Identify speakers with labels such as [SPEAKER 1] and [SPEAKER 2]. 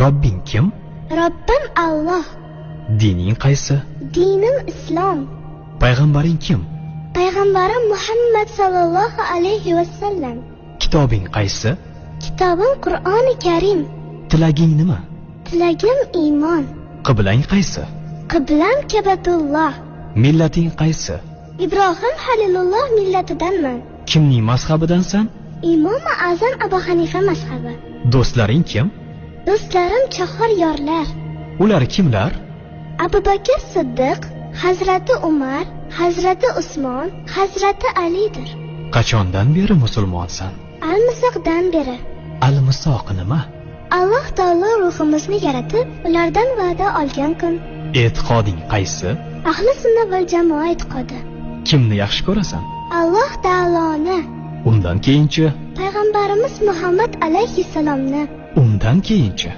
[SPEAKER 1] Robbing kim?
[SPEAKER 2] Robbim Alloh.
[SPEAKER 1] Dining qaysi?
[SPEAKER 2] Dinim Islom.
[SPEAKER 1] Payg'ambaring kim?
[SPEAKER 2] Payg'ambarim Muhammad sallallohu alayhi va sallam.
[SPEAKER 1] Kitobing qaysi?
[SPEAKER 2] Kitobim Qur'oni Karim.
[SPEAKER 1] Tilaging nima?
[SPEAKER 2] Tilagim iymon.
[SPEAKER 1] Qiblang qaysi?
[SPEAKER 2] Qiblam Kabatulloh.
[SPEAKER 1] Millating qaysi?
[SPEAKER 2] Ibrohim Halilulloh millatidanman.
[SPEAKER 1] Kimning mazhabidansan?
[SPEAKER 2] Imom Azam Abu Hanifa mazhabi.
[SPEAKER 1] Do'stlaring kim?
[SPEAKER 2] Do'stlarim chahar yorlar.
[SPEAKER 1] Ular kimlar?
[SPEAKER 2] Abu Bakr Siddiq, Hazrati Umar, Hazrati Usmon, Hazrati Alidir.
[SPEAKER 1] Qachondan beri musulmonsan?
[SPEAKER 2] Al-Misoqdan beri.
[SPEAKER 1] Al-Misoq nima?
[SPEAKER 2] Alloh taolo ruhimizni yaratib, ulardan va'da olgan kun.
[SPEAKER 1] E'tiqoding qaysi?
[SPEAKER 2] Ahli sunna val jamoa e'tiqodi.
[SPEAKER 1] Kimni yaxshi ko'rasan?
[SPEAKER 2] Alloh taoloni.
[SPEAKER 1] Undan keyinchi?
[SPEAKER 2] Payg'ambarimiz Muhammad alayhissalomni.
[SPEAKER 1] Undan keyinchi?